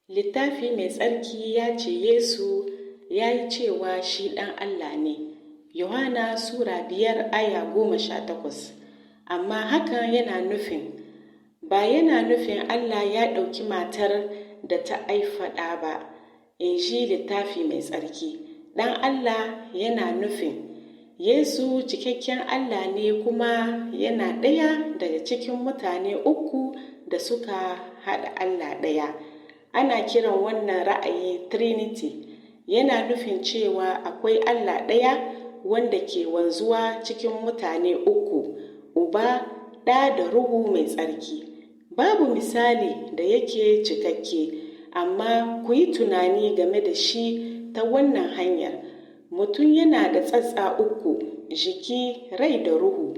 Littafi Mai Tsarki ya ce Yesu ya yi cewa shi Ɗan Allah ne. Yohana Sura 5 aya 18. Amma hakan yana nufin ba yana nufin Allah ya ɗauki matar da ta haifa ɗa ba, in ji Littafi Mai Tsarki. Ɗan Allah yana nufin Yesu cikakken Allah ne kuma yana ɗaya daga cikin mutane uku da suka haɗa Allah ɗaya. Ana kiran wannan ra'ayi Trinity. Yana nufin cewa akwai Allah ɗaya wanda ke wanzuwa cikin mutane uku, Uba, Ɗa da Ruhu Mai Tsarki. Babu misali da yake cikakke, amma ku yi tunani game da shi ta wannan hanyar. Mutum yana da sassa uku, jiki, rai da ruhu.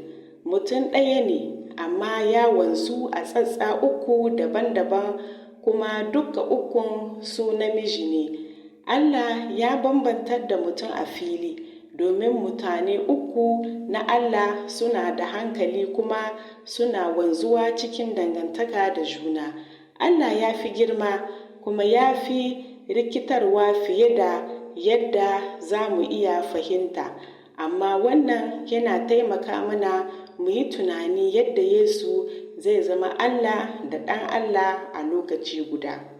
Mutum ɗaya ne, amma ya wanzu a sassa uku daban-daban, kuma duka ukun su namiji ne. Allah ya bambantar da mutum a fili, domin mutane uku na Allah suna da hankali kuma suna wanzuwa cikin dangantaka da juna. Allah ya fi girma kuma ya fi rikitarwa fiye da yadda za mu iya fahimta, amma wannan yana taimaka mana mu yi tunani yadda Yesu zai zama Allah da Ɗan Allah a lokaci guda.